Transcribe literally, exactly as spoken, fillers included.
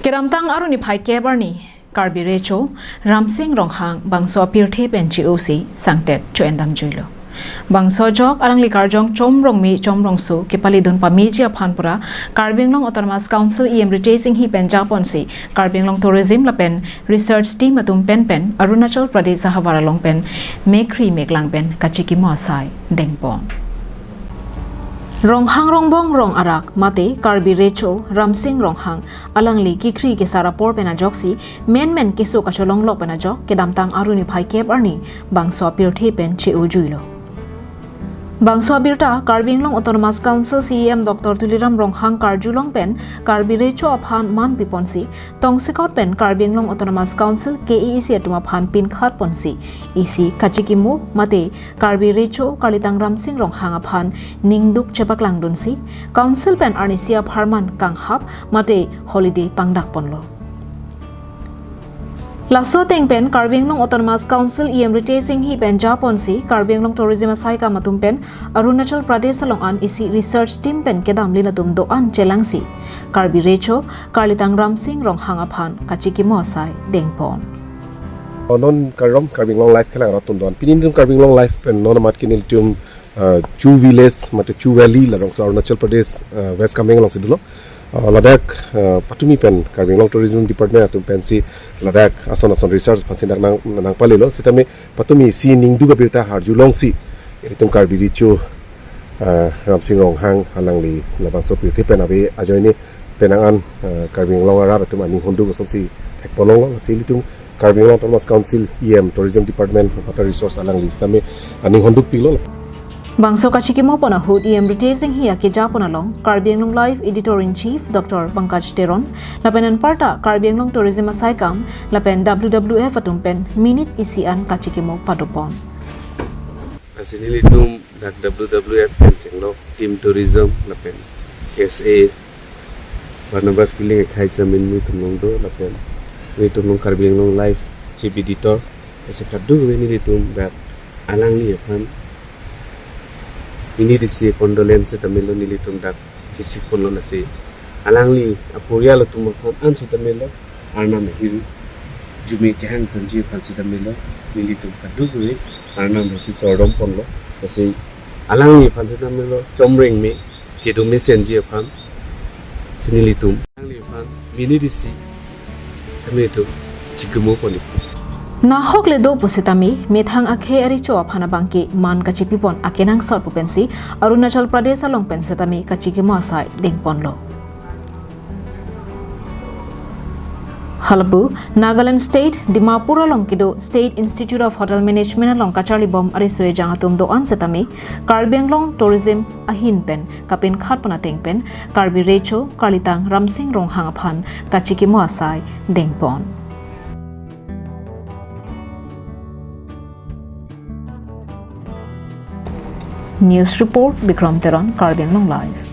Kedamtang Arni phai kep arni Karbi Recho Ramsing Ronghang bangso apirthe pen che-osi sangtet cho-endam juilo. Bangso ajok alangli karjong Chomrongme Chomrongso kepalidun pameji aphan pura Karbi Anglong Autonomous Council E M Ritesh Enghi pen japonsi Karbi Anglong Tourism lapen Research Team atum pen pen Arunachal Pradesh ahavar along pen mekri meklang pen kachikimo asai dengpon. Ronghang Rongbong Rong Arak mate Karbi Recho Ramsing Ronghang alangli kikri kesar apor pen ajoksi menmen keso kacholonglok pen ajok kedamtang Arni phai kep arni bangso apirthe pen che-o juilo. Bangso abirta Karbi Anglong Autonomous Council C E M Doctor Tuliram Ronghang karjulong pen Karbi Recho aphan man piponsi tongsekot pen Karbi Anglong Autonomous Council K A A C atum aphan pinkhat ponsi isi kachikimo mate Karbi Recho Karlitang Ramsing Ronghang aphan ningduk chepaklangdunsi Council pen arnisi apharman kanghap mate holiday pangdak ponlo. Laso ateng pen Karbi Anglong Autonomous Council E M Ritesh Enghi pen japonsi Karbi Anglong Tourism asaikam atum pen Arunachal Pradesh along an isi research team pen kedamlin atum do-an chelangsi Karbi Recho Karlitang Ramsing Ronghang aphan kachikimo asai dengpon. Onon karom Karbi Anglong Live kelang rotun don. Pini nelitum Karbi Anglong Live pen non amat ke nelitum, uh, Chu Village mate Chu Valley la rongso Arunachal Pradesh, uh, West Kameng alongsi dolo. Uh, ladak, uh, patumi pen Karbi Anglong Tourism Department atum pensi ladak ason ason research aphansi dak nang nangpalelo. Sitame patumi isi ningduk abirta harjulongsi ilitum Karbi Recho, uh, Ramsing Ronghang alangli labangso pirthe pen ave ajoine penang an, uh, Karbi Anglong arat atum aning hunduk asonsi thekponlonglo. Lasi ilitum Karbi Anglong Autonomous Council E M Tourism Department Water Resource alangli sitame aning hunduk pilo. Bangso kachikimo pon ahut E M Ritesh Enghi akejapon along Karbi Anglong Live Editor in Chief Doctor Pankaj Teron lapen anparta Karbi Anglong Tourism asaikam lapen W W F atum pen minute isi an kachikimo padopon. Lasi nelitum dak W W F pen chenglok Team Tourism lapen K S A Barnabas Killing akhai samin nelitum along do lapen nelitum along Karbi Anglong Live Chief Editor ese kaduk ave nelitum dak alangli aphan ini disi condolence sitame lo nelitum dak chesik ponlo lasi alangli aporial atum aphan an sitame lo Arnam ahir jumi kehang ponji aphan sitame lo nelitum kaduk ave Arnam aphansi chordom ponlo lasi alangli aphan sitame lo Chomrongme kedo mesenji aphan si nelitum alangli aphan minute isi sitame itum chikimo pon-ik. Nahok le do pusitame methang akhei arecho aphan abangke man kachipipon akenangsot pu pensi Arunachal Pradesh along pen sitame kachikimo asai dengponlo. Halapu, Nagaland State, Dimapur along kedo State Institute of Hotel Management along kacharlibom ariso ejang atum do-an sitame Karbi Anglong Tourism ahin pen kapinkhat pon ateng pen Karbi Recho Karlitang Ramsing Ronghang aphan kachikimo asai dengpon. News report, Bikram Teron, Karbi Anglong Live.